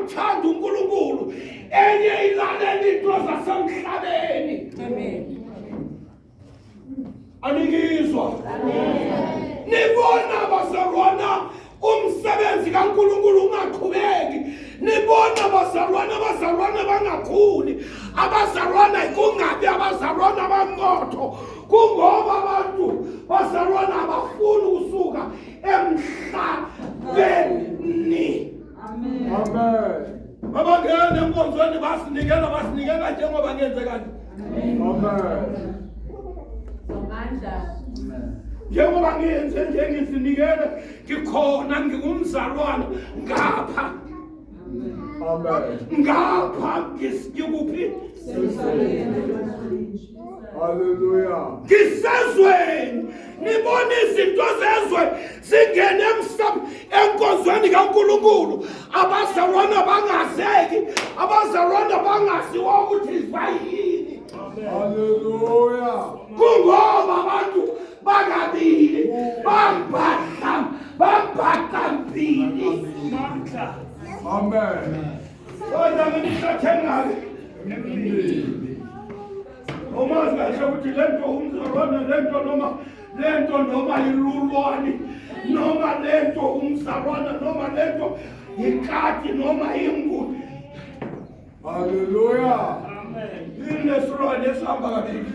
iyamthanda uNkulunkulu, enye ilalela into zasemhlabeni. Amen. Aningizwa? Nibona bazalwana umsebenzi kaNkulunkulu ungaqhubeki. Nibona bazalwana, abazalwana bangakhuli, abazalwana kungabi abazalwana abanqotho, kungoba abantu bazalwana abafuni ukusuka emhlabeni. Amen. Amen. Babangena enkonzweni basinikela, basinikela njengoba ngenze kanje. Amen. Somandla. Njengoba ngiyenze nje, ngizinikele, ngikhona, ngingumzalwane ngapha. Amen. Ngapha ngikuphi? Hallelujah. Ngisezweni, nibona izinto zezwe zingene emsam enkonzweni kaNkulunkulu, abazalwana bangazeki, abazalwana bangaziwa ukuthi bayini. Hallelujah. Kungoba abantu bakabili bambhadla, bambhaqa mbili. Amen. Kodwa ngemihlathi engaki? Umazi kahle ukuthi lento umzalwane, lento noma lento noma ilulwane, noma lento umzalwane, noma lento ikati noma inguni. Hallelujah. Amen. Inesilwane esihamba kabili.